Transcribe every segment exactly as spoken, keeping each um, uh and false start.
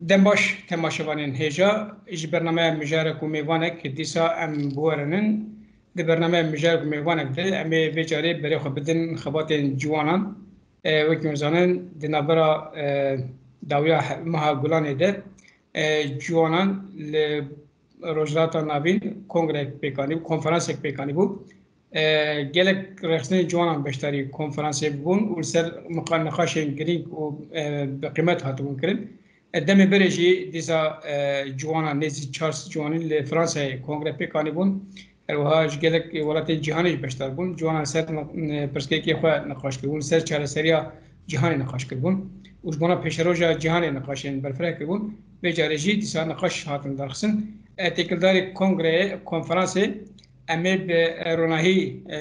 Dem baş temaşevanên hêja, ji bernameya Mijarek û Mêvanek dîsa em biwerinin. Di bernameya Mijarek û Mêvanek de em ê vê carê berê xwe bidin xebatên ciwanan. E, wekî hûn zanin, di navbera, e, dawiya he-, meha Gulanê de, e, ciwanan li Rojhilata Navîn kongreyek pêk anîbû, konferansek pêk anîbû. E, gelek rêxistinên ciwanan beşdarî konferansê bûn û li ser miqa-, niqaşên girîng û, e, bi qîmet hatibûn kirin. E, demê berê jî dîsa, e, ciwanan, nêzî çar sed ciwanî li Fransayê kongre pêk anîbûn. Her wiha ji gelek welatên cîhanê jî beşdar bûn. Ciwanan ser ni-, pirsgirêkê xwe niqaş kiribûn, ser çareseriya cîhanê niqaş kiribûn û ji bona pêşeroja cîhanê niqaşên berfireh kiribûn. Vê carê jî dîsa niqaş hatin derxistin. E, têkildarî kongreyê, konferansê, em ê bi, e, Ronahî, e,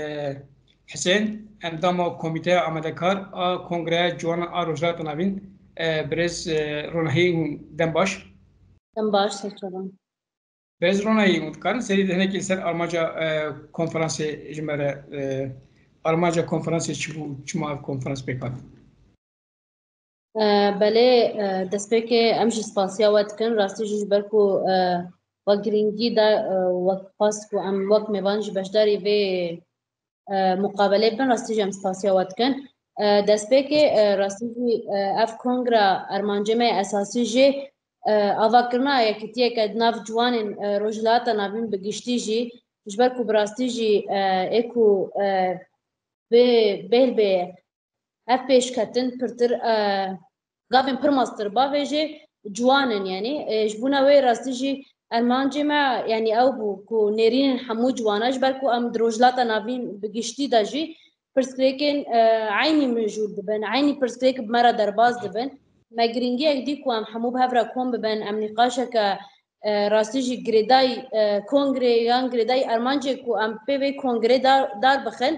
Hisên, endama Komîteya Amadekar a Kongreya Ciwanan a Rojhilata Navîn, e, birêz, e, Ronahî hûn dem baş. Dem baş, serçavan. Birêz Ronahî, hûn dikarin serî de hinekî li ser armanca, e, konferansê ji me re, e, armanca konferansê çi bû, çima ev konferans pêk hat? E, belê, e, destpêkê em jî spasiya we dikin. Rastî jî ji ber ku, e, we girîngî da, e, wek xwest ku em wek mêvan jî beşdarî vê, e, muqabelê bin. Rastî jî em spasiya we dikin. E, destpêkê, e, rastî jî, e, ev kongra armancê me esasî jî, e, avakirina yekîtiyeke di nav ciwanên, e, Rojhilata Navîn bi giştî jî, ji ber ku bi rastî jî, e, ê ku, e, bi bêl bê ev pêşketin pirtir, e, gavên pir mastir bavêjê ciwan in, yanî, e, ji bona wê rastî jî armancê me, yanî, ew bû ku nêrînên hemû ciwana, ji ber ku em di Rojhilata Navîn bi giştî de jî pirsgirêkên, e, eynî mijûl dibin, eynî pirsgirêk bi me re derbas dibin. Me girîngiyek dî ku em hemû bi hev re kom bibin, em nîqaşeke, e, rastî jî girêdayî, e, kongrê yan girêdayî armancê ku em pê vê kongrê dar, dar bixin,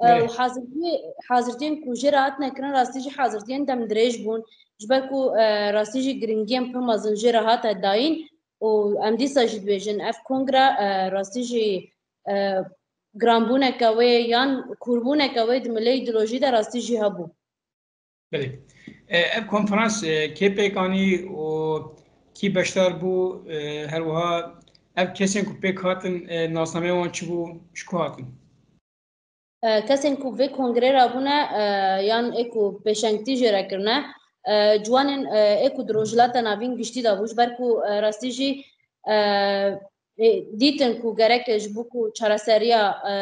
e, Evet. û hazirtiyê-, hazirtiyên ku jê re hatine kirin, rastî jî hazirtiyên demdirêj bûn. Ji ber ku, e, rastî jî giringiyên pir mezin jê re hate dayîn û em dîsa jî dibêjin, ev kongra, e, rastî jî, e, giranbûneke wê yan kûrbûneke wê di milê îdeolojî de rastî jî hebû. Belê. E, ev konferans, e, kê pêk anî û kî beşdar bû, e, her wiha ev kesên ku pêk hatin, e, nasnameya wan çi bû, ji ku hatin? E, kesên ku vê kongrê re bûne, e, yan ê ku pêşengtî jê re kirine, e, ciwanên, e, ê ku di Rojhilata Navîn giştî de bû, ji ber ku, e, rastî jî, e, ê, dîtin ku gerek ji bo ku çareseriya, e,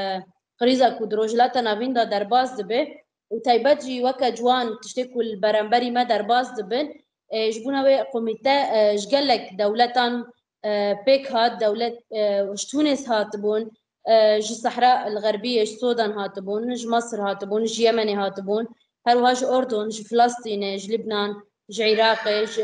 krîza ku di Rojhilata Navîn de derbas dibe û taybet jî weke ciwan tiştê ku li beramberî me derbas dibin, e, ji bona wê komîte, e, ji gelek dewletan, e, pêk hat, dewlet, e, ji Tûnis hatibûn, e, ji Sehra el Xerbiyê, ji Sodan hatibûn, ji Mesir hatibûn, ji Yemenê hatibûn, her wiha ji Urdun, ji Filistînê, ji Libnan, ji Iraqê, ji,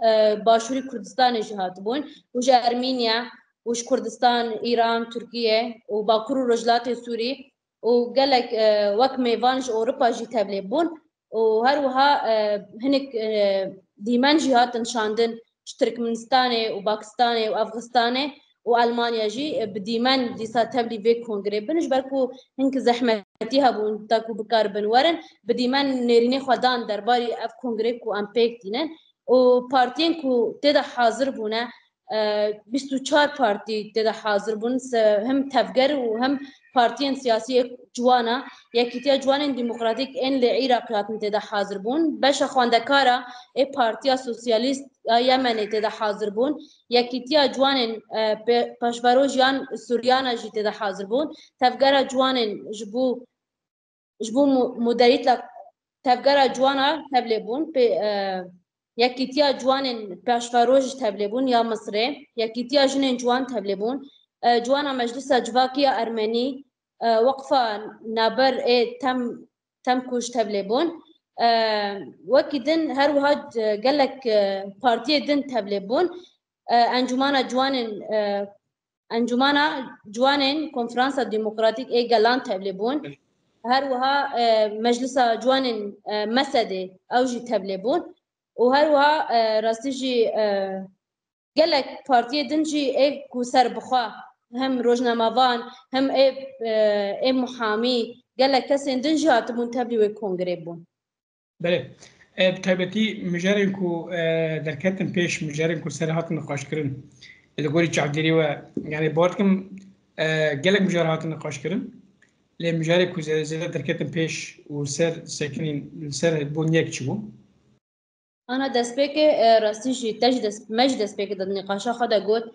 e, Başûrî Kurdistanê jî hatibûn û ji Ermînya û ji Kurdistan, Îran, Tirkiye û Bakur û Rojhilatê Sûrî û gelek, e, wek mêvan ji Ewropa jî tevlê bûn û her wiha, e, hinek, e, dîmen jî hatin şandin ji Tirkmenistanê û Pakistanê û Efxistanê û Elmanya jî, e, bi dîmen dîsa tevlî vê kongrê bin, ji ber ku hinek zehmetî hebûn ta ku bikaribin werin, bi dîmen nêrînê xwe dan derbarî ev kongrê ku em pêk tînin û partiyên ku tê de hazir bûne, e, bîst û çar partî tê de hazir bûn, se-, hem tevger û hem partiyên siyasî yek ciwana, Yekîtiya Ciwanên Demokratîk ên li Iraqê hatin tê de hazir bûn. Beşa xwendekara ê Partiya Sosyalîst ya Yemenê tê de hazir bûn. Yekîtiya Ciwanên, e, pe-, Paşverojiyan Suryana jî tê de hazir bûn. Tevgera Ciwanên ji bo ji bo mu-, moderîtla tevgera ciwana tevlê bûn, pê, e, Yekîtiya Ciwanên Paşveroj jî tevlê bûn ya Misirê, Yekîtiya Jinên Ciwan tevlê bûn, e, Ciwana Meclisa Civakî ya Ermenî, e, Weqfa Naber ê Tem-, Temkuj tevlê bûn. E, wekî din her wiha, e, gelek, e, partiyê din tevlê bûn. E, Encûmana Ciwanên, e, Encûmana Ciwanên Konferansa Demokratîk ê Gelan tevlî bûn. Her wiha, e, Meclisa Ciwanên, e, Mesedê ew jî tevlî bûn. Û her wiha, e, rastî jî, e, gelek partiyê din jî ê ku serbixwe, hem rojnamevan, hem ê, e, ê muhamî, gelek kesên din jî hatibûn tevlî wê kongrê bûn. Belê. E, bi taybetî mijarên ku, e, derketin pêş, mijarên ku ser hatin niqaşkirin, li gorî çavdêrî we, yani, bawer dikim, e, gelek mijar hatin niqaşkirin, lê mijarê ku zêde, zêde derketin pêş û ser sekinîn, li ser bûn yek çi bû? Ana destpêkê, e, rastî jî te jî dest, me jî destpêkê de nîqaşa xwe de got.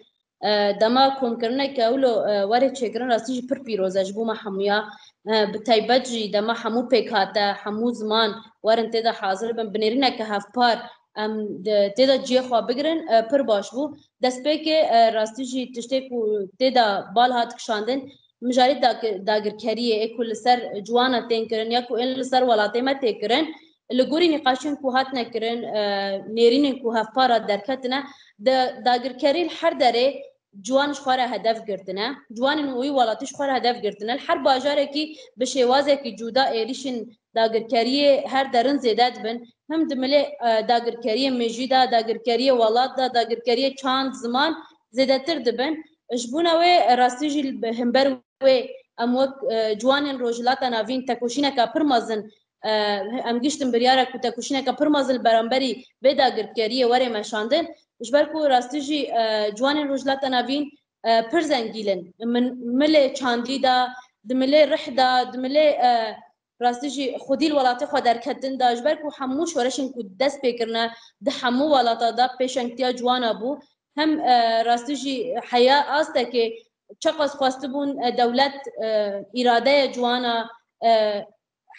E, dema komkirineke wilo, e, were çêkirin, rastî jî pir pîroz e ji bo me hemûya. E, bi taybet jî dema hemû pêk hate, hemû ziman werin tê de hazir bin, bi nêrîneke hevpar em de, tê de cihê xwe bigirin, e, pir baş bû. Destpêkê, e, rastî jî tiştê ku tê de bal hat kişandin, mijarê dagi-, dagirkeriyê ê ku li ser ciwana tên kirin ya ku ên li ser welatê me tê kirin, li gorî nîqaşên ku hatine kirin, e, nêrînên ku hevpar re derketine, di dagirkerî li her derê ciwan ji xwe re hedef girtine. Ciwanên wî welatî ji xwe re hedef girtine. Li her bajarekî bi şêwazekî cuda êrîşên dagirkeriyê her derin zêde dibin. Him di milê, e, dagirkeriyê mêjî de, dagirkeriyê welat de, dagirkeriyê çand, ziman zêdetir dibin. Ji bona wê, e, rastî jî li hember wê em wek, e, ciwanên Rojhilata Navîn tekoşîneke pir mezin, e, em giştin biryara ku tekoşîneke pir mezin li beramberî vê dagirkeriyê were meşandin. Ji ber ku rastî jî, e, ciwanên Rojhilata Navîn, e, pir zengîn in. Min, milê çandî de, di milê rih de, di milê, e, rastî jî xwedî li welatê xwe derketin de, ji ber ku hemû şoreşên ku dest pê kirine di hemû welata de pêşengtiya ciwana bû. Hem, e, rastî jî heya astekê çeqas xwestibûn, e, dewlet, e, îradeya ciwana, e,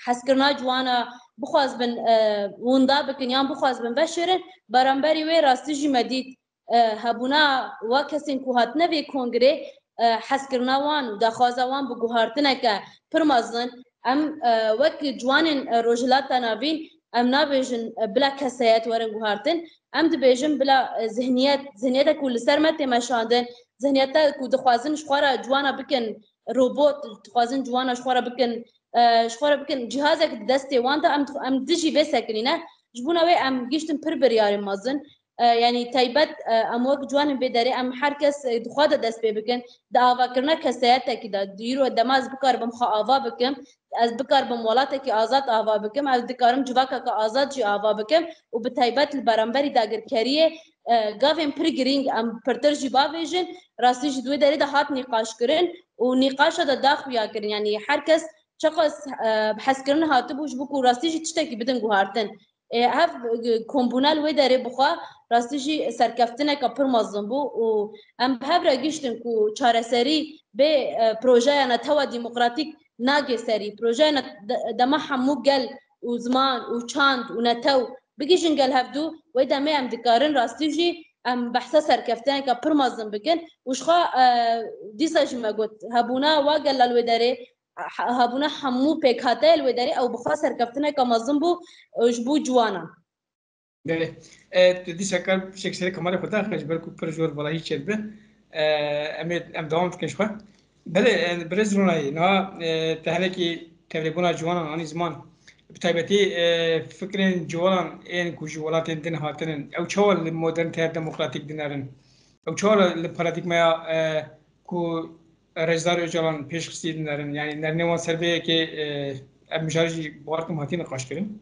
hezkirina ciwana bixwazbin, e, winda bikin yan bixwazbin veşêrin, beramberî wê rastî jî me dît, e, hebûna wa kesên ku hatine vê kongrê, e, hezkirina wan û daxwaza wan bi guhartineke pir mezin. Em, e, wek ciwanên, e, Rojhilata Navîn, em nabêjin, e, bila kesayet werin guhartin. Em dibêjin bila, e, zihniyet, zihniyete ku li ser me tê meşandin, zihniyete ku dixwazin ji xwe re ciwana bikin robot, dixwazin ciwana ji xwe re bikin, e, ji xwe re bikin cihazek di destê wan de, em, em dijî vê sekinî ne. Ji bona wê em giştin pir biryarên mezin. E, yanî taybet, e, em wek ciwanên vê derê em her kes, e, di xwe de dest pê bikin. Di avakirina kesayetekî de, di îro dema ez bikaribim xwe ava bikim, ez bikaribim welatekî azad ava bikim, ez dikarim civakeke azad jî ava bikim û bi taybet li beramberî dagirkeriyê, e, gavên pir girîng em pirtir jî bavêjin, rastî jî di wê derê de hat nîqaşkirin û nîqaşa de da xuya kirin. Yanî her kes çeqas, e, bi hezkirin hatibû ji bo ku rastî jî tiştekî bidin guhartin. E, hev, e, kombûna li wê derê bixwe rastî jî serkeftineke pir mezin bû û em bi hev re gihîştin ku çareserî bê, e, projeya netewa demokratîk nagê serî. Projeya net-, de-, dema hemû gel û ziman û çand û netew bigihîjin gel hevdû, wê demê em dikarin rastî jî em behsa serkeftineke pir mezin bikin û ji xwe, e, dîsa jî me got, hebûna wa gela li wê derê, he-, hebûna hemû pêkhateyê li wê derê ew bi xwe serkeftineke mezin bû, e, ji bo ciwanan. Belê. E, tu dîsa kar piçek serê kamerê xwe daxe, ji ber ku pir jor valahî çêdibe. E, em ê, em dewam dikin ji xwe. Belê, e, birêz Ronayî, niha, e, te hinekî tevlêbûna ciwanan anî ziman. Bi taybetî, e, fikrên ciwanan ên ku ji welatên din hatinin, ew çawa li modernteya demokratîk dinerin? Ew çawa li paradîgmaya, e, ku Rêzdar Ocalan pêş xistî dinerin? Yanî nerînê wan ser vê yekê, e, ev mijarê jî bawer dikim hatiye niqaşkirin.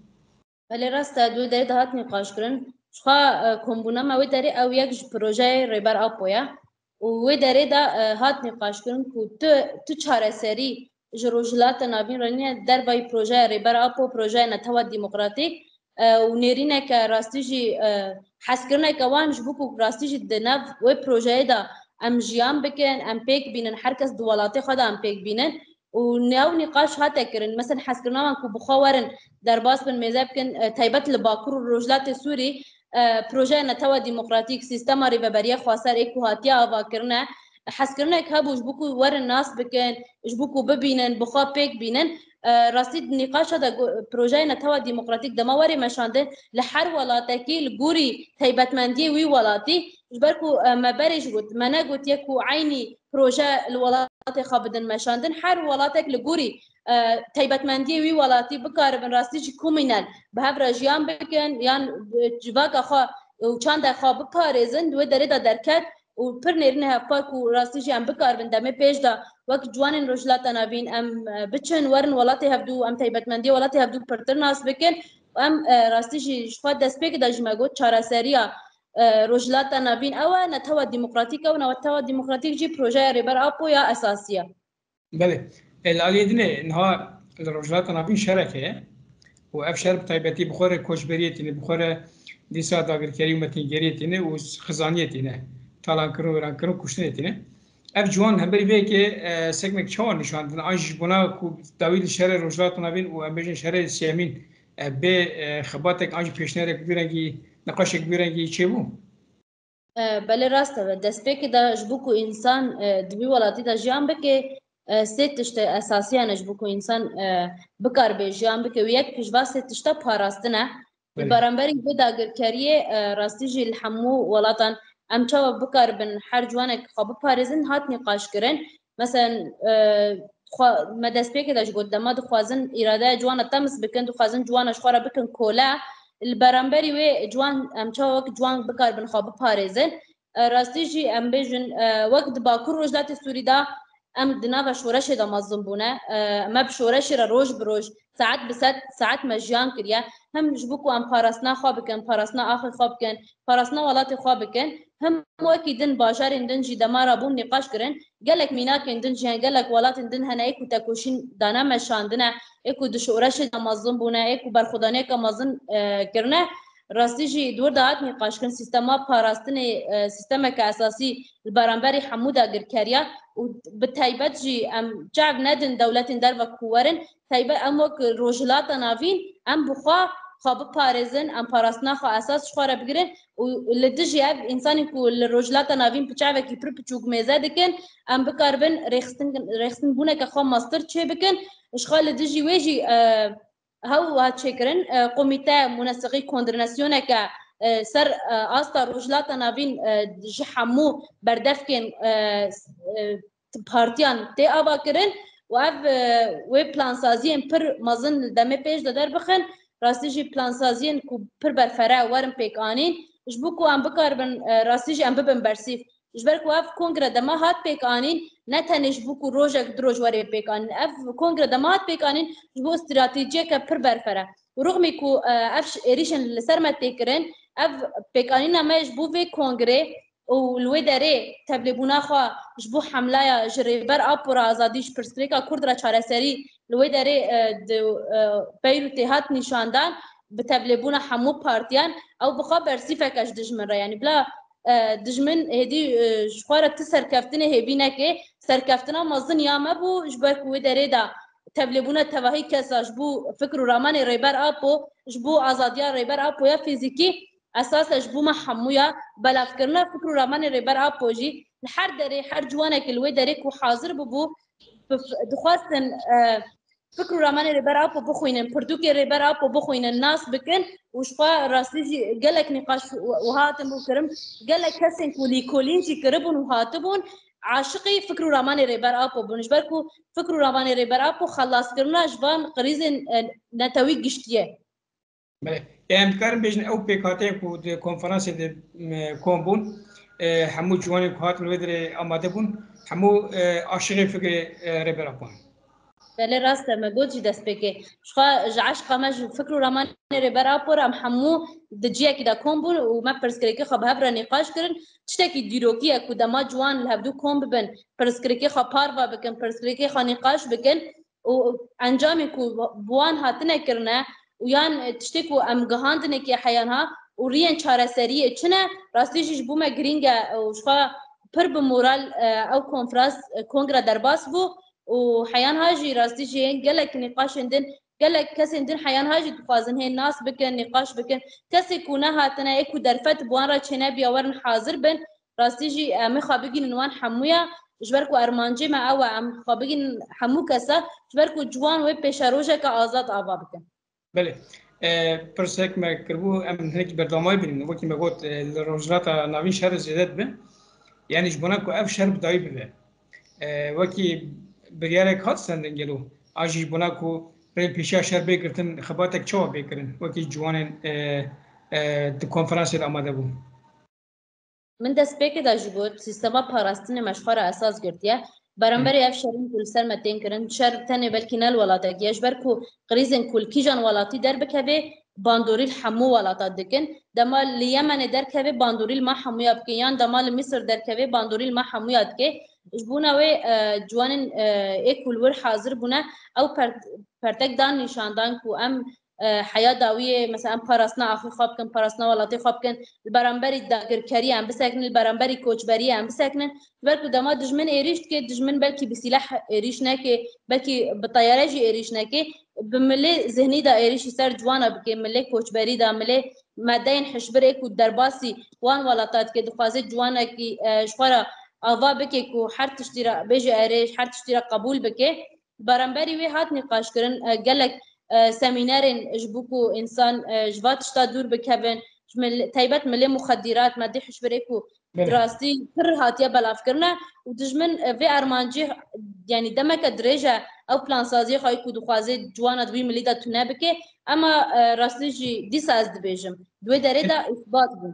Belê rast e, di wê derê de hat nîqaşkirin. Ji xwe, e, kombûna me wê derê ew yek ji projeyê Rêber Apo ye. Û wê derê de, e, hat nîqaşkirin ku tu, tu çareserî ji Rojhilata Navîn re nîne dervayî projeya Rêber Apo, projeya netewa demokratîk, e, û nêrîneke rastî jî, e, hezkirineke wan ji bo ku rastî jî di nav wê projeyê de em jiyan bikin, em pêk bînin, her kes di welatê xwe de em pêk bînin. Û ew nîqaş hate kirin. Mesela hezkirina wan ku bi xwe werin derbas bin, mêze bikin, e, taybet li Bakur û Rojhilatê Sûrî, e, projeya netewa demokratîk, sîstema rêveberiya xweser ê ku hatiye avakirine, hezkirinek hebû ji bo ku werin nas bikin, ji bo ku bibînin, bi xwe pêk bînin. E, rastî nîqaşa de gu-, projeya netewa demokratîk dema werê meşandin, li her welatekî li gorî taybetmendiyê wî welatî, ji ber ku, e, me berê jî got, me negotiye ku eynî proje li welatê xwe bidin meşandin. Her welatek li gorî, e, taybetmendiyê wî welatî bikaribin rastî jî komînel bi hev re jiyan bikin, yan, e, civaka xwe û çanda xwe biparêzin, di wê derê de derket û pir nêrînê hevpar ku rastî jî em bikaribin demê pêş de wek ciwanên Rojhilata Navîn em, e, biçin, werin welatê hevdû, em taybetmendiyê welatê hevdû pirtir nas bikin. Em e, rastî jî ji xwe destpêkê de jî me got çareseriya e, Rojhilata Navîn ew e, netewa demokratîk ew, netewa demokratîk jî projeya Rêber Apo ya esasî ye. Belê. E, li aliyê din e, niha li Rojhilata Navîn şerek heye û ev şer bi taybetî bi xwe re koçberiyê tîne, bi xwe re dîsa dagirkerî û metîngeriyê tîne û xizaniyê tîne, talankirin, wêrankirin û kuştinê tîne. Ev ciwan hemberî vê yekê e, sekmek çawa nîşandin? An jî ji bona ku dawî li şerê Rojhilata Navîn û em bêjin şerê sêyemîn e, bê e, xebatek an jî pêşniyarek bi vî rengî, niqaşek bi vî rengî çêbû? E, belê rast e. Destpêkê de ji bo ku însan e, di vî welatî de jiyan bike, e, sê tiştê esasî hene ji bo ku însan e, bikaribe jiyan bike. Û yek ji va sê tişta parastin e. Li beramberî vê dagirkeriyê e, rastî jî li hemû welatan em çawa bikaribin her ciwanek xwe biparêzin hat nîqaşkirin. Meselen e, xwe, me destpêkê de jî got dema dixwazin îradeya ciwana temis bikin, dixwazin ciwana ji xwe re bikin kole. Li beramberî wê ciwan em çawa wek ciwan bikaribin xwe biparêzin. E, rastî jî em bêjin e, wek di Bakur Rojhilatê Sûrî de em di nava şoreşê de mezin bûne. E, me bi şoreşê re roj bi roj, saet bi saet, saet me jiyan kiriye. Hem ji bo ku em parastina xwe bikin, parastina axê xwe bikin, parastina welatê xwe bikin, hem wekî din bajarên din jî dema re bûn nîqaş kirin. Gelek mînakên din jî hene, gelek welatên din hene ê ku tekoşîn dane meşandine, ê ku di şoreşê de mezin bûne, ê ku berxwedaniyeke mezin e, kirine. Rastî jî di wir de hat nîqaşkirin sîstema parastinê e, sîstemeke esasî li beramberî hemû dagirkeriya û bi taybet jî em çav nedin dewletên derve ku werin, taybet em wek Rojhilata Navîn em bi xwe xwe biparêzin, em parastina xwe esas ji xwe re bigirin û li dijî ev însanên ku li Rojhilata Navîn bi çavekî pir piçûk mêze dikin, em bikaribin rêxistin, rêxistinbûneke xwe mestir çêbikin. Ji xwe li dijî wê jî e, hew hat çêkirin. E, Komîte Muneseqî Koordînasyoneke e, ser e, asta Rojhilata Navîn e, ji hemû berdevkên e, e, partiyan tê ava kirin û ev e, wê plansaziyên pir mezin li demê pêş de derbixin. Rastî jî plansaziyên ku pir berfere werin pêkanîn, ji bo ku em bikaribin e, rastî jî em bibin bersîv. Ji ber ku ev kongre dema hat pêkanîn, ne tenê ji bo ku rojek du roj were pêkanîn. Ev kongre dema hat pêkanîn ji bo stratejiyeke pir berfere. Û rixmî ku e, ev ş- êrîşên li ser me tê kirin, ev pêkanîna me ji bo vê kongrê û li wê derê tevlêbûna xwe ji bo hemlaya ji Rêber Apo re azadî, ji pirsgirêka Kurd re çareserî li wê derê e, di e, Beyrûtê hat nîşandan, bi tevlêbûna hemû partiyan ew bi xwe bersîfeke ji dijmin re. Yanî bila e, dijmin hêdî e, ji xwe re ti serkeftinê hêvî neke. Serkeftina mezin ya me bû, ji ber ku wê derê de tevlêbûna tevahî kesa ji bo fikr û ramanê Rêber Apo, ji bo azadiya Rêber Apo ya fîzîkî esas e ji bo me hemû ya. Belavkirina fikr û ramanê Rêber Apo jî li her derê, her ciwanekî li wê derê ku hazir bibû, bi f- dixwestin e, fikr û ramanê Rêber Apo bixwînin, pirtûkê Rêber Apo bixwînin, nas bikin û ji xwe rastî jî gelek nîqaş û- û hatin bû kirin. Gelek kesên ku lîkolîn jî kiribûn û hatibûn, aşiqî fikr û ramanê Rêber Apo bûn. Ji ber ku fikr û ramanê Rêber Apo xelaskirina ji van krîzên e, netewî giştî ye. Belê. Em dikarin bêjin ew pêkhateyên ku di konferansê de e, kom bûn, e, hemû ciwanên ku hatin wê derê amade bûn, hemû e, aşiqê fikrê e, Rêber Apo ne. Belê rast e, me got jî destpêkê. Ji xwe ji eşqa me ji fikr û ramanê Rêber Apo re em hemû di ciyekî de kom bûn û me pirsgirêkê xwe bi hev re nîqaş kirin. Tiştekî dîrokî ye ku dema ciwan li hevdû kom bibin, pirsgirêkê xwe parve bikin, pirsgirêkê xwe nîqaş bikin û encamê ku bi wan hatine kirine û yan tiştê ku em gihandinekê heyan ha û riyên çareseriyê çi ne, rastî jî ji bo me girîng e û ji xwe pir bi moral e, ew konferans, e, kongre derbas bû û heyan ha jî rastî jî hên gelek nîqaşên din, gelek kesên din heyan ha jî dixwazin hên nas bikin, nîqaş bikin. Kesê ku nehatine, ê ku derfet bi wan re çênebiya werin hazir bin, rastî jî em ê xwe bigînin wan hemûya, ji ber ku ermancê me ew e, em xwe bigînin hemû kesa, ji ber ku ciwan wê pêşerojeke azad ava bikin. Belê. E, pirsek me kiribû, em hinek berdewamiyê bînin. Wekî me got, e, li Rojhilata Navîn şer zêde dibe. Yanî ji bona ku ev şer bi dawî bibe. E, wekî biryarek hat sendin gelo. A jî ji bona ku rê pêşiya şer bê girtin, xebatek çawa bê kirin? Wekî ciwanên e, e, di konferansê de amade bûn. Min destpêkê de jî got, sîstema parastinê me ji xwe re esas girtiye. Beramberî ev şerên ku li ser me tên kirin, şer tenê belkî ne li welatekî ye, ji ber ku krîzên ku li kîjan welatî derbikeve, bandorî li hemû welata dikin. Dema li Yemenê derkeve bandorî li me hemûya bike, yan dema li Misir derkeve bandorî li me hemûya dike. Ji bona wê, e, ciwanên, e, ê ku li wir hazir bûne, ew per-, pertek dan nîşandan ku em, e, heya dawiyê, mesela em parastina axê xwe bikin, parastina welatê xwe bikin, li beramberî dagirkeriyê em bisekinin, li beramberî koçberiyê em bisekinin. Ji ber ku dema dijmin êrîş dike, dijmin belkî bi sîleh êrîş neke, belkî bi teyare jî êrîş neke, bi milê zihnî de êrîşî ser ciwana bike, milê koçberî de, milê medeyên hişbirê ku derbasî wan welata dike, dixwaze ciwanekî, e, ji xwe re ava bike ku her tiştî re bêje erê, her tiştî re qebûl bike. Beramberî wê hat nîqaşkirin, e, gelek, e, semînerên ji bo ku însan, e, ji va tişta dûr bikevin, ji mil-, taybet milê muxedîrat, medê hişbirê ku Belê. Rastî pir hatiye belavkirine û dijmin, e, vê armancî, yanî demeke dirêj e ew plansaziyê xwe ku dixwaze ciwana di wî milî de tune bike, ema, e, rastî jî dîsa ez dibêjim, di wê derê de îsbat bû.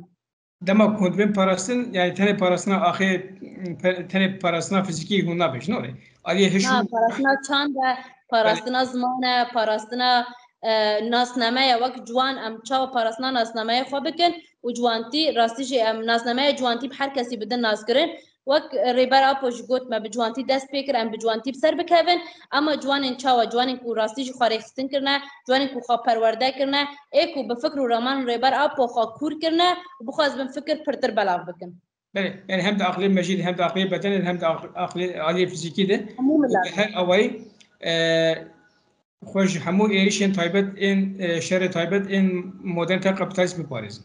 Dema ku hûn dibên parastin, yanî tenê parastina axê, pe-, tenê parastina fizîkî hûn nabêjin, orê. Aliyê hiş Na, û parastina çand e, parastina ziman e, parastina, e, nasname ye. Wek ciwan em çawa parastina nasnameyê xwe bikin û ciwantî, rastî jî em nasnameya ciwantî bi her kesî bidin naskirin. Wek Rêber Apo jî got, me bi ciwantî dest pê kir, em bi ciwantî bi ser bikevin. Ema ciwanên çawa, ciwanên ku rastî jî xwe rêxistin kirine, ciwanên ku xwe perwerde kirine, ê ku bi fikr û raman Rêber Apo xwe kûr kirine û bixwazibin fikir pirtir belav bikin. Belê, yani hem di aqlê mejî de, hem di aqlê bedenê de, hem di aq-, aqlê, aliyê fizîkî de. Hemû milet. Û bi her awayî, e, xwe ji hemû êrişên taybet ên, e, şerê taybet ên modernîteya kapîtalîst biparêzin.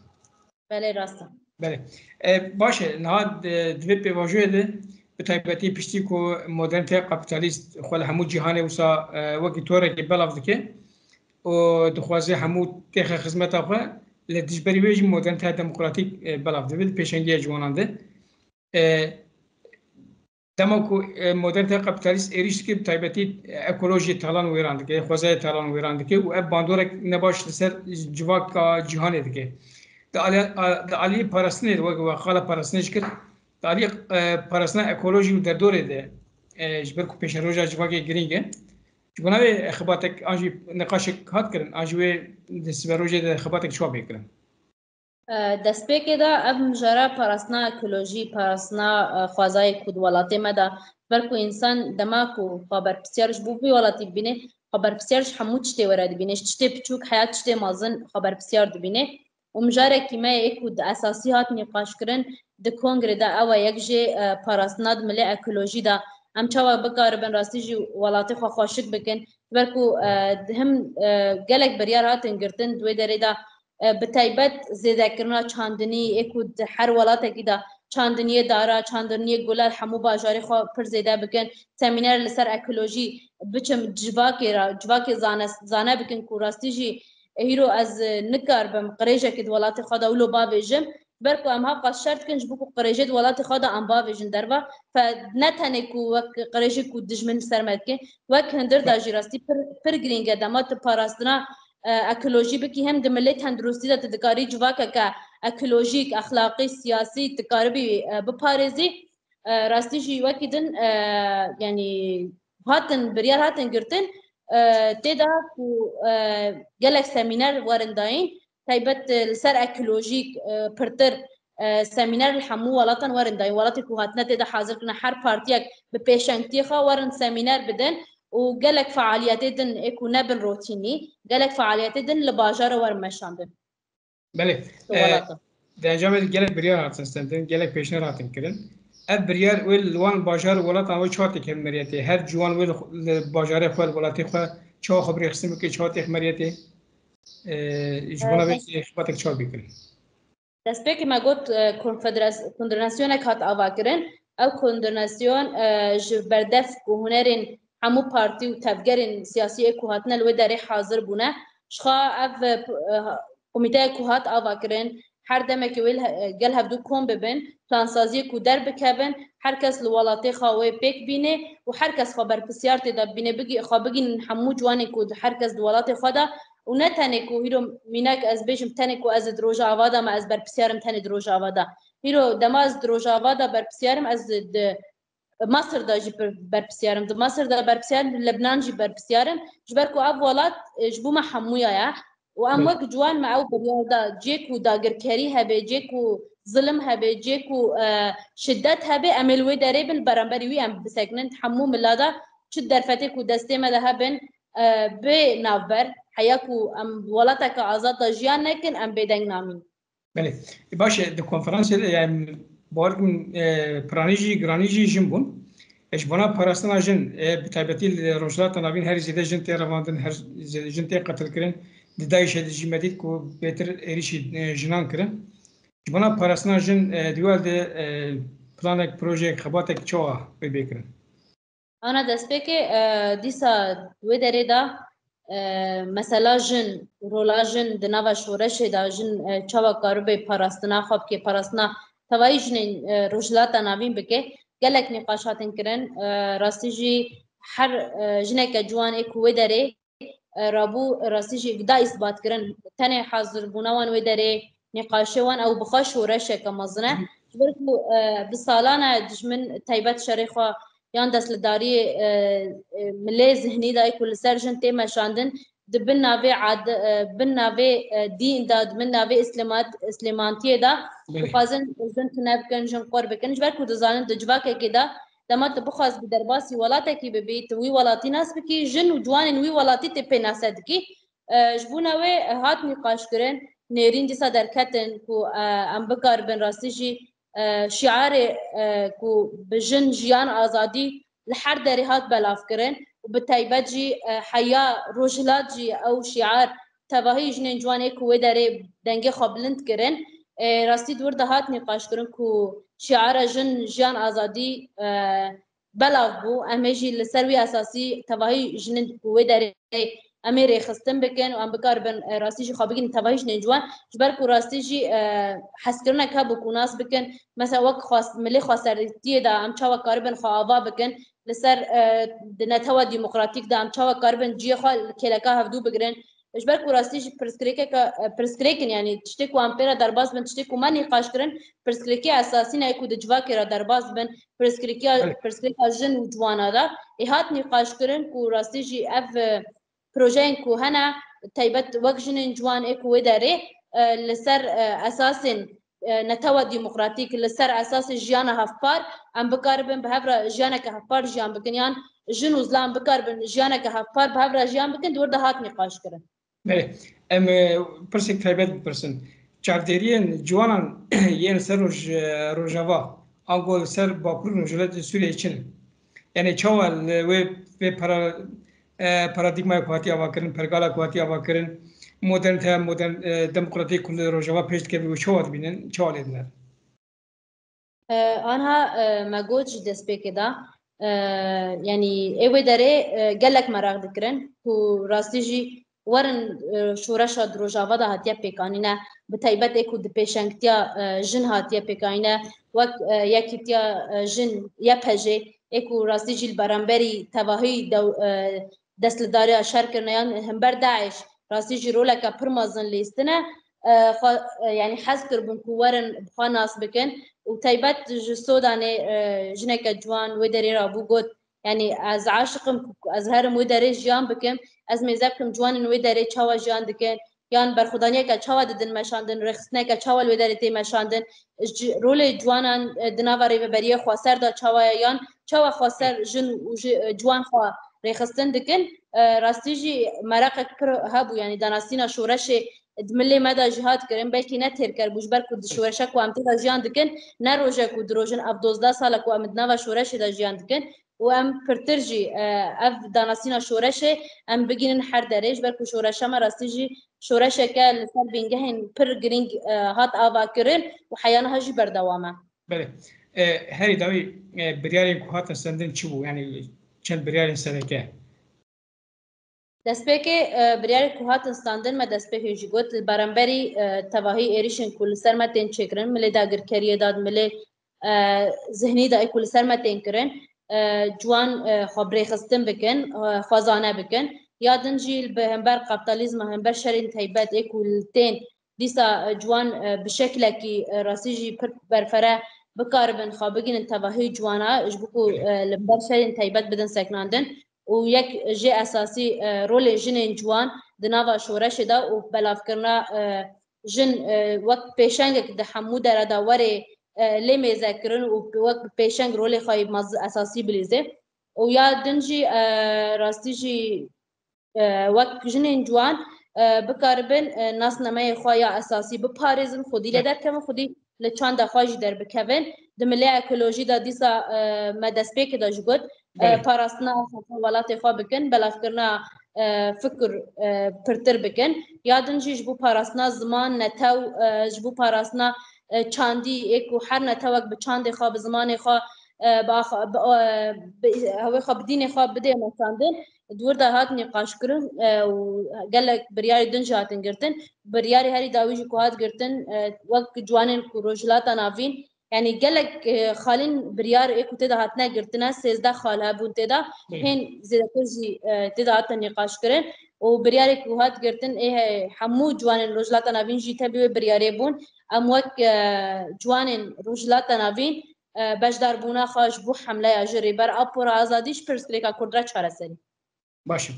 Belê, rast e. Belê. E, baş e, niha di, di vê pêvajoyê de bi taybetî piştî ku modernîteya kapîtalîst xwe li hemû cîhanê wisa, e, wekî torekê belav dike û dixwaze hemû têxe xizmeta xwe, li dijberî wê jî modernîteya demokratîk, e, belav dibe di pêşengiya ciwanan de. E, dema ku, e, modernîteya kapîtalîst êrîş dike, bi taybetî, e, ekolojiyê talan wêran dike, xwezayê talan wêran dike û ev bandorek nebaş li ser civaka cîhanê dike. Di alê-, a-, di aliyê parastinê de, wek we qala parastinê jî kir, di aliyê, e, parastina ekolojî û derdorê de, e, ji ber ku pêşeroja civakê girîng e. Ji bona wê xibatek an jî niqaşek hat kirin, an jî wê di siberojê de xibatek çawa bê kirin? E, destpêkê de ev mijara parastina ekolojî, parastina, e, xwezayê ku di welatê me de, ber ku însan dema ku xwe berpisyar ji bo vî welatî dibîne, xwe berpisyar ji hemû tiştê were dibîne, ji tiştê piçûk heya tiştê mezin xwe berpisyar dibîne. Û mijarekî me yê ku di esasî hat nîqaşkirin di kongrê de ew e, yek jê, e, parastina di milê ekolojî de em çawa bikaribin rastî jî welatê xwe xweşik bikin. Ji ber ku, e, di him, e, gelek biryar hatin girtin di wê derê de, e, bi taybet zêdekirina çandinî, ê ku di her welatekî de çandiniyê dara, çandiniyê gula li hemû bajarê xwe pir zêde bikin, semîner li ser ekolojî biçin civakê re, civakê zane, zane bikin ku rastî jî, e, hîro ez, e, nikaribim qirêjekê di welatê xwe de wilo bavêjim. Ji ber ku em ha qas şer dikin ji bo ku qirêjê di welatê xwe de em bavêjin derve. Fe ne tenê ku wek qirêjê ku dijmin li ser me dike, wek hundir de jî rastî pir, pir girîng e. Dema tu parastina, e, ekolojî bikî, hem di milê tenduristî de tu dikarî civakeke ekolojîk, exlaqî, siyasî dikaribî, e, biparêzî. E, rastî jî wekî din, e, yanî hatin, biryar hatin girtin, e, tê de ku, e, gelek semîner werin dayîn, taybet, e, li ser ekolojîk, e, pirtir, e, semîner li hemû welatan werin dayîn. Welatê ku hatine tê de hazir kirine, her partiyek bi pêşengtiyê xwe werin semîner bidin û gelek fealiyetê din ê ku nebin rotînî, gelek fealiyetê din li bajarê werin meşandin. Belê. Di E, welatan. Di encamê de gelek biryar hatin stendin, gelek pêşniyar hatin kirin. Ev biryar wê li wan bajar û welatan wê çawa têkevin meriyetê? Her ciwan wê li xwe, li bajarê xwe, li welatê xwe çawa xwe birêxistin bike, çawa têx meriyetê? E, ji bona E, vê dest- xibatek çawa bikin? Destpêkê me got, e, konfederas-, konfederasyonek hat ava kirin. Ew konfederasyon, e, ji berdef ku hunerên hemû partî û tevgerên siyasî ê ku hatine li wê derê hazir bûne. Ji xwe ev, e, p-, e, komîteya ku hat ava kirin, her demekê wê li he-, gel hevdû kom bibin, plansaziyê ku derbikevin, her kes li welatê xwe wê pêk bîne û her kes xwe berpisyar tê de bibîne, bigî-, xwe bigînin hemû ciwanên ku di her kes di welatê xwe de û ne tenê ku hîro mînak ez bêjim, tenê ku ez di Rojava de me, ez berpisyar im tenê di Rojava de. Hîro dema ez di Rojava de berpisyar im, ez di Mesir de jî ber-, berpisyar im. Di Mesir de berpisyar im, di Lebnan jî berpisyar im. Ji ber ku ev welat, e, ji bo me hemûya ye. Û em wek ciwan me ew biryar da, cê ku dagirkerî hebe, cê ku zilim hebe, cê ku, e, şiddet hebe, em ê li wê derê bin, li beramberî wî em bisekinin. Hemû mila de çi derfetê ku destê me de hebin, e, bê navber, heya ku em welateke azad de jiyan nekin, em bêdeng namîn. Belê. E, baş e, di konferansê de, yani, bawer dikim, e, piranî jî, giranî jî jin bûn. E, ji bona parastina jin, e, bi taybetî li Rojhilata Navîn her zêde jin tê revandin, her zêde jin tê qetilkirin. Di DAIŞê de jî me dît ku bêtir êrîşî, e, jinan kirin. Ji bona parastina jin, e, di wê de, e, planek, projeyek, xebatek çawa wê bê kirin? Ana destpêkê, e, dîsa wê derê de, e, mesela jin, rola jin di nava şoreşê de, jin, e, çawa karibe parastina xwe bike, parastina tevayî jinên, e, Rojhilata Navîn bike, gelek nîqaş hatin kirin. E, rastî jî her, e, jineke ciwan ê ku wê derê, e, rabû, rastî jî da îsbat kirin. Tenê hazirbûna wan wê derê, nîqaşê wan ew bi xwe şoreşeke mezin e. Ji ber ku, e, bi salan e dijmin taybet şerê xwe yan destlidariyê, e, e, milê zihnî de ku li ser jin tê meşandin, di bin navê ad-, e, bin navê, e, dîn de, di bin navê îslemat-, îslemantiyê de Belê. dixwazin jin tune bikin, jin qor bikin. Ji ber ku dizanin di civakekê de dema tu bixwaz bi derbasî welatekî bibî, tu wî welatî nas bikî, jin û ciwanên wî welatî tê pênase dikî. E, ji bona wê hat nîqaşkirin, nêrîn dîsa derketin ku, e, em bikaribin rastî jî, e, şiarê, e, ku bi jin, jiyan, azadî li her derê hat belavkirin û bi taybet jî, e, heya Rojhilat jî ew şiar tevahî jinên ciwan ê ku wê derê dengê xwe bilind kirin. E, rastî di wir de hat nîqaşkirin ku şiara jin, jiyan, azadî, e, belav bû. Em ê jî li ser wî esasî tevahî jinên ku wê derê em ê rêxistin bikin û em bikaribin, e, rastî jî xwe bigihînin tevahî jinên ciwan. Ji ber ku rastî jî, e, hezkirinek hebû ku nas bikin, mesela wek xwest-, milê xweserdîtiyê de em çawa karibin xwe ava bikin, li ser, e, di netewa demokratîk de em çawa karibin cihê xwe li kêleka hevdû bigirin. Ji ber ku rastî jî pirsgirêkeke, e, pirsgirêk in, yanî tiştê ku em pê re derbas bin, tiştê ku me nîqaş kirin, pirsgirêkê esasî ne ku di civakê re derbas bin, pirsgirêkiya, Belê. pirsgirêka jin û ciwana de ê hat nîqaş kirin ku rastî jî ev, e, projeyên ku hene, taybet wek jinên ciwan ê ku wê derê, e, li ser, e, esasên, e, netewa demokratîk, li ser esasê jiyana hevpar, em bikaribin bi hev re jiyaneke hevpar jiyan bikin, yan jin û zilam bikaribin jiyaneke hevpar bi hev re jiyan bikin, di wir de hat nîqaş kirin. Belê. Em, e, pirsek taybet bipirsin. Çavdêriyên ciwanan yên ser roj-, e, Rojava, ango li ser Bakur û Rojhilatê Sûriyeyê çi ne? Yani çawa li wê, vê para-, e, paradîgmayê ku hatiye avakirin, pergala ku hatiye avakirin, modernîteya modern, e, demokratîk ku li Rojava pêş dikeve, wê çawa dibînin, çawa lê diner? E, anha, e, me got ji destpêkê de, e, yanî ê wê derê, e, gelek meraq dikirin ku rastî jî werin, e, şoreşa di Rojava de hatiye pêkanîne, bi taybet ê ku di pêşengtiya, e, jin hatiye pêkanîne, wek, e, yekîtiya, e, jin, Y P J, ê ku rastî jî li beramberî tevahî dew-, e, destlidarîya şer kirine yan hember DAIŞ, rastî jî roleke pir mezin lîstine, e, xwe, e, yanî hez kiribûn ku werin bi xwe nas bikin û taybet ji Sodanê, e, jineke ciwan wê derê rabû got, yanî ez aşiqim ku ez herim wê derê jiyan bikim, ez mêze bikim ciwanên wê derê çawa jiyan dikin, yan berxwedaniyeke çawa didin meşandin, rêxistineke çawa li wê derê tê meşandin, ji rolê ciwanan, e, di nava rêveberiyê xweser de çawa ye, yan çawa xweser jin û ji, e, ciwan xwe rêxistin dikin. E, rastî jî meraqek pir hebû, yanî danasîna şoreşê di milê me de jî hat kirin, belkî ne têrker bû, ji ber ku di şoreşa ku em tê de jiyan dikin, ne rojek û du roj in, ev dozdeh sal e ku em di nava şoreşê de jiyan dikin û em pirtir jî, e, ev danasîna şoreşê em bigînin her derê, ji ber ku şoreşa me rastî jî şoreşeke li ser bingehên pir girîng, e, hat avakirin û heya niha jî berdewam e. Belê. E, herî dawî, e, biryarên ku hatin sendin çi bû? Yanî çend biryarên sereke? Destpêkê, e, biryarên ku hatin standin, me destpêkê jî got, li beramberî, e, tevahî êrîşên ku li ser me tên çêkirin, milê dagirkeriyê de, milê, e, zihnî de ku li ser me tên kirin, e, ciwan, e, xwe birêxistin bikin, e, xwezane bikin. Ya din jî li hember kapitalizma, hember şerên taybet ê ku li tên dîsa, e, ciwan, e, bi şeklekî, e, rastî jî pir berfere bikaribin xwe bigihînin tevahî ciwana, ji bo ku, e, li ber şerên taybet bidin seknandin. Û yek jê esasî, e, rolê jinên ciwan di nava şoreşê de û belavkirina, e, jin, e, wek pêşengek di hemû dere de were, e, lê mêze kirin û wek pêşeng rolê xwe yê mez-, esasî bilîzê. Û ya din jî, e, rastî jî, e, wek jinên ciwan, e, bikaribin, e, nasnameyê xwe ya esasî biparêzin, xwedî lê derkevin, xwedî li çanda xwe jî derbikevin. Di milê ekolojî de dîsa, e, me destpêkê de jî got, e, parastina xefa welatê xwe bikin, belavkirina, e, fikir, e, pirtir bikin. Ya din jî ji bo parastina ziman, netew, e, ji bo parastina, e, çandî, ê ku her netewek bi çandê xwe, bi zimanê xwe, e, bi ax-, bi, e, bi hewê xwe, bi dînê xwe bidê meşandin. Di wir de hat nîqaşkirin, e, û gelek biryarê din jî hatin girtin. Biryarê herî dawî jî ku hat girtin, e, wek ciwanên ku Rojhilata Navîn, yanî gelek, e, xalên biryar ê ku tê de hatine girtine, sêzdeh xal hebûn tê de, hên zêdetir jî, e, tê de hatin nîqaşkirin. Û biryarê ku hat girtin, ê he-, hemû ciwanên Rojhilata Navîn jî tevî wê biryarê bûn. Em wek, e, ciwanên Rojhilata Navîn, e, beşdarbûna xwe ji bo hemleya ji Rêber Apo re azadî ji pirsgirêka Kurd re çareserî. Baş e.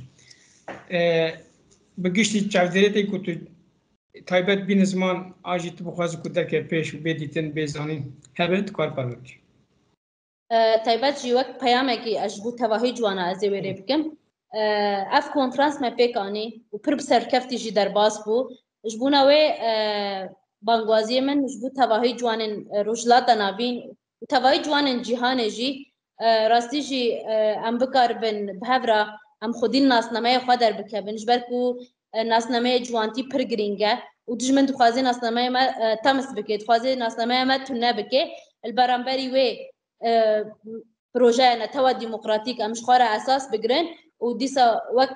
E, bi giştî çavdêrê te ku tu taybet bîne ziman, an jî tu bixwazî ku derke pêş û bê dîtin, bê zanîn hebe, tu kar parve bikî. E, taybet jî wek peyamekî ez ji bo tevahî ciwana ez ê wê rê bikim. E, ev konferans me pêk anî û pir bi serkeftî jî derbas bû. Ji bona wê, e, bangwaziyê min ji bo tevahî ciwanên, e, Rojhilata Navîn û tevahî ciwanên cîhanê jî, e, rastî jî, e, em bikaribin bi hev re em xwedî li nasnameyê xwe derbikevin, ji ber ku, e, nasnameyê ciwantî pir girîng e û dijmin dixwaze nasnameyê me, e, temis bike, dixwaze nasnameya me tune bike. Li beramberî wê, e, projeya netewa demokratîk em ji xwe re esas bigirin û dîsa wek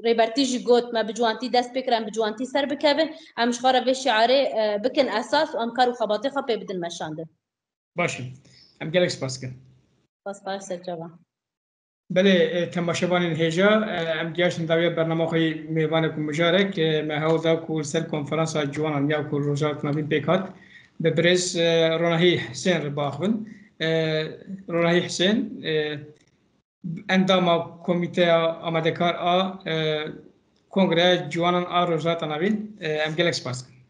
Rêbertî jî got, me bi ciwantî dest pê kir, em bi ciwantî ser bikevin, em ji xwe re vê şiarê, e, bikin esas û em kar û xebatê xwe pê bidin meşandin. Baş e. Em gelek spas dikin. Spas, baş serçava. Belê, e, temaşevanên hêja, e, em gihaştin dawiya bernama xwe yê mêvanek û mijarek, e, me hewl da ku li ser konferansa ciwanan ya ku Rojhilata Navîn pêk hat, bi birêz, e, Ronahî Hisên re biaxivin. E, Ronahî Hisên, e, endama komîteya amadekar a, e, Kongreya Ciwanan a Rojhilata Navîn, e, em gelek spas dikin.